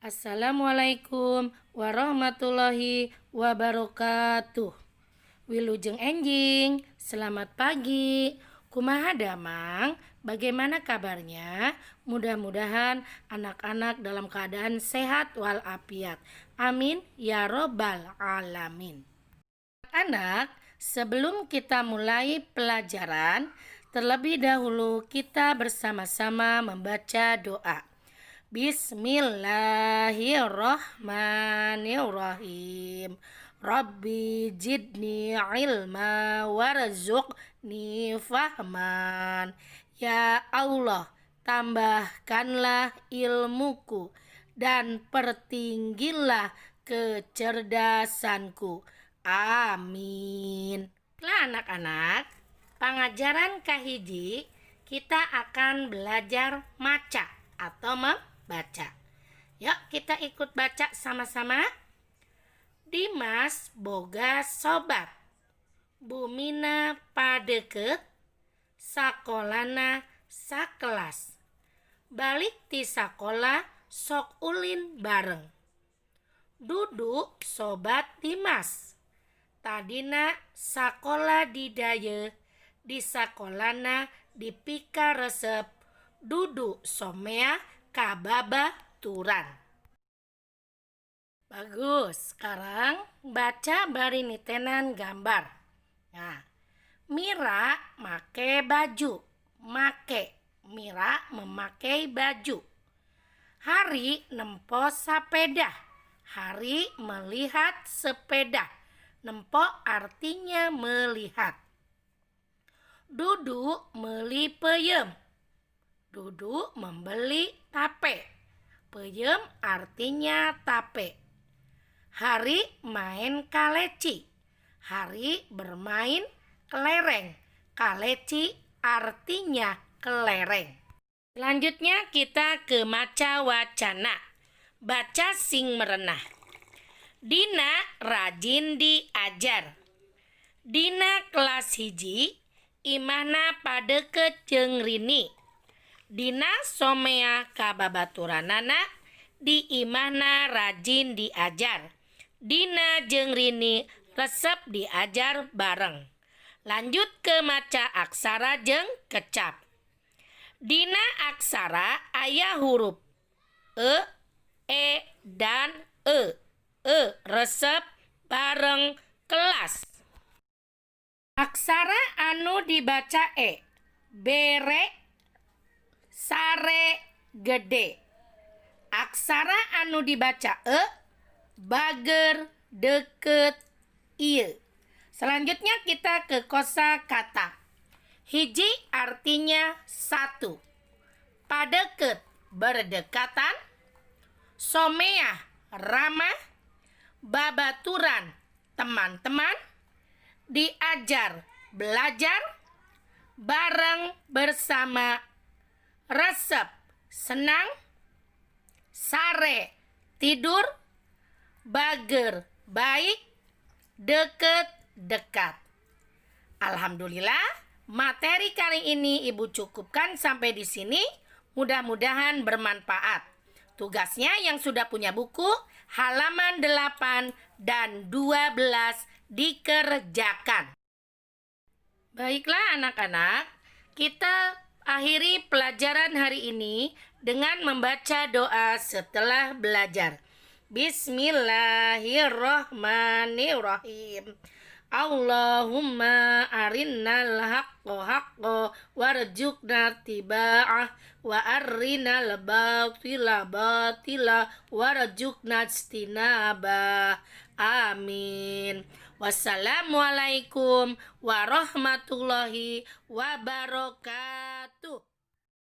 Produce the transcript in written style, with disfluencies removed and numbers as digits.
Assalamualaikum warahmatullahi wabarakatuh. Wilujeng enjing, selamat pagi. Kumaha damang? Bagaimana kabarnya? Mudah-mudahan anak-anak dalam keadaan sehat walafiat. Amin ya robbal alamin. Anak, sebelum kita mulai pelajaran, terlebih dahulu kita bersama-sama membaca doa. Bismillahirrahmanirrahim. Rabbi zidni ilma warzuqni fahman. Ya Allah, tambahkanlah ilmuku dan pertinggilah kecerdasanku. Amin. Nah, anak-anak, pangajaran kahiji kita akan belajar maca atau membaca. Yuk, kita ikut baca sama-sama. Dimas boga sobat. Bumina padeket, sakolana sakelas. Balik ti sakola sok ulin bareng. Dudu sobat Dimas. Tadina sakola di Dayeuh, di sakolana dipikaresep Dudu someah ka babaturan. Bagus, sekarang baca bari nitenan gambar. Nah, Mira make baju. Make. Mira memakai baju. Hari nempo sapeda. Hari melihat sepeda. Nempo artinya melihat. Dudu meli peuyeum. Dudu membeli tape. Peuyeum artinya tape. Hari main kaleci. Hari bermain kelereng. Kaleci artinya kelereng. Selanjutnya kita ke maca wacana. Baca sing merenah. Dina rajin diajar. Dina kelas 1, imahna padeket jeung Rini. Dina someah ka babaturanana, di imahna rajin diajar. Dina jeung Rini resep diajar bareng. Lanjut ke maca aksara jeung kecap. Dina aksara aya huruf E, E, dan E. E resep bareng kelas. Aksara anu dibaca E. Bere, sare, gede. Aksara anu dibaca E, bager, deket, ieu. Selanjutnya kita ke kosa kata. Hiji artinya satu. Padeket berdekatan. Someah ramah. Babaturan teman-teman. Diajar belajar. Bareng bersama. Resep senang. Sare tidur. Bager baik. Deket dekat. Alhamdulillah, materi kali ini Ibu cukupkan sampai di sini. Mudah-mudahan bermanfaat. Tugasnya yang sudah punya buku, halaman 8 dan 12 dikerjakan. Baiklah anak-anak, kita akhiri pelajaran hari ini dengan membaca doa setelah belajar. Bismillahirrahmanirrahim. Allahumma arinnal haqqa haqqa warzuqna ittiba'ah wa arinal batila batila warzuqna ijtinabah. Amin. Wassalamualaikum warahmatullahi wabarakatuh.